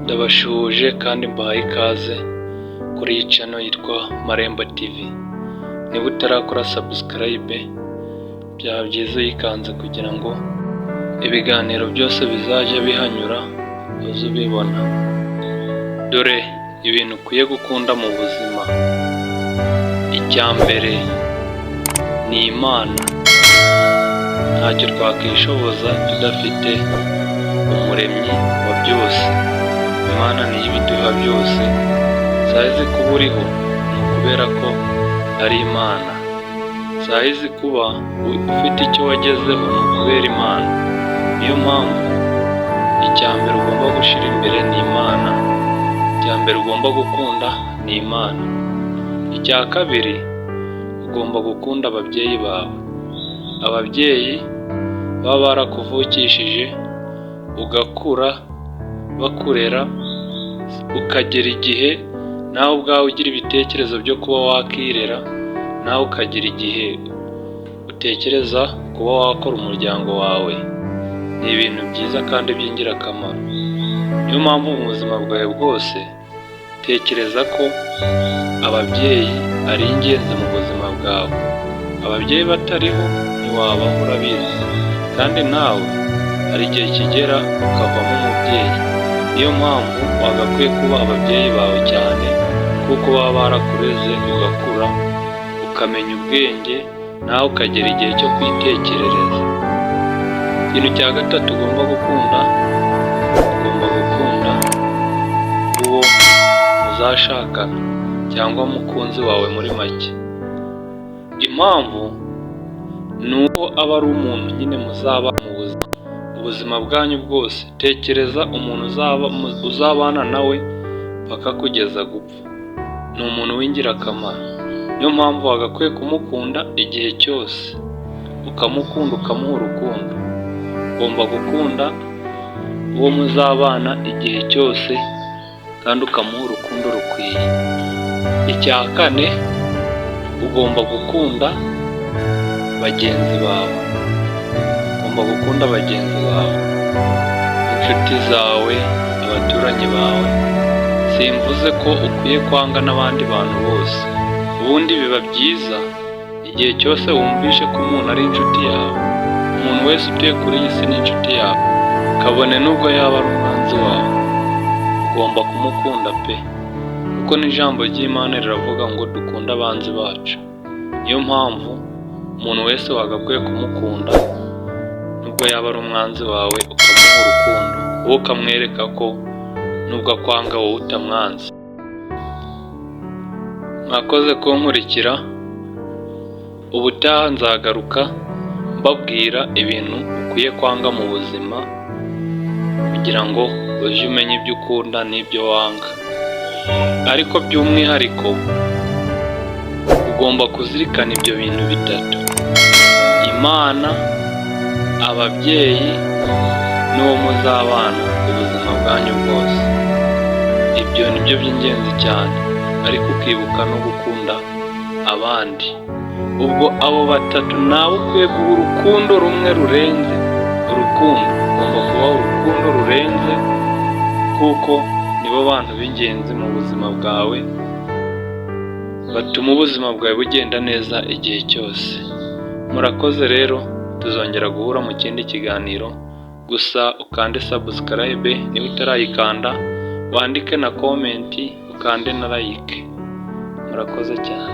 Ndabasuhuje kandi mbahaye ikaze kuri iyi channel yitwa Marembo TV. Niba utarakora subscribe, byaba byiza uyikanze kugira ngo ibiganiro byose bizajya bihanyura uze ubibona. Dore ibintu ukwiye gukunda mu buzima. Icya mbere ni Imana. Ntacyo twakwishoboza tudafite Umuremyi wa byose. Imana niyo ibiduha byose, sahizi kuba uriho ni ukubera ko ari Imana. Sahizi kuba ufite icyo wagezeho ni ukubera Imana. Niyo mpamvu icya mbere ugomba gushyira imbere ni Imana, icya mbere ugomba gukunda ni Imana. Icya kabiri, ugomba gukunda ababyeyi bawe. Ababyeyi baba barakuvukishije, ugakura bakurera, ukagera igihe nawe ubwawe ugira ibitekerezo byo kuba wakirera, nawe ukagira igihe utekereza kuba wakora umuryango wawe. Ni ibintu byiza kandi by'ingirakamaro. Niyo mpamvu mu buzima bwawe bwose tekereza ko ababyeyi ari ingenzi mu buzima bwawe. Ababyeyi batariho ntiwabaho, urabizi, kandi nawe hari igihe kigera ukavamo umubyeyi. Niyo mpamvu wagakwiye kubaha ababyeyi bawe cyane kuko baba barakureze ugakura, ukamenya ubwenge, nawe ukagera igihe cyo kwitekerereza. Ikintu cya gatatu ugomba gukunda, ugomba gukunda uwo muzashakana cyangwa umukunzi wawe muri make. Impamvu ni uko aba ari umuntu nyine muzaba mu buzima, ubuzima bwanyu bwose. Tekereza umuntu uzabana nawe paka kugeza gupfa. Ni umuntu w'ingirakamaro. Niyo mpamvu wagakwiye kumukunda igihe cyose, ukamukunda, ukamuha urukundo. Ugomba gukunda uwo muzabana igihe cyose kandi ukamuha urukundo rukwiye. Icya kane, ugomba gukunda bagenzi bawe. Ugomba gukunda bagenzi bawe, inshuti zawe, abaturanyi bawe. Simvuze ko ukwiye kwanga n'abandi bantu bose. Ubundi biba byiza igihe cyose wumvishe ko umuntu ari inshuti yawe. Umuntu wese utuye kuri iyi si ni inshuti yawe, kabone n'ubwo yaba ari umwanzi wawe, ugomba kumukunda pe, kuko n'ijambo ry'Imana riravuga ngo dukunde abanzi bacu. Niyo mpamvu umuntu wese wagakwiye kumukunda nubwo yaba ari umwanzi wawe, ukamuha urukundo, wowe ukamwereka ko nubwo akwanga wowe utamwanze. Mwakoze kunkurikira, ubutaha nzagaruka mbabwira ibintu ukwiye kwanga mu buzima kugira ngo ujye umenya ibyo ukunda n'ibyo wanga. Ariko by'umwihariko ugomba kuzirikana ibyo bintu bitatu: Imana, ababyeyi n'uwo muzabana ubuzima bwanyu bwose. Ibyo ni byo by'ingenzi cyane, ariko ukibuka no gukunda abandi. Ubwo abo batatu nawe ukwiye guha urukundo rumwe rurenze urukundo, ugomba kubaha urukundo rurenze kuko nibo bantu b'ingenzi mu buzima bwawe, batuma ubuzima bwawe bugenda neza igihe cyose. Murakoze rero, tuzongera guhura mu kindi kiganiro, gusa ukande subscribe niba utarayikanda, wandike na comment, ukande na like. Murakoze cyane.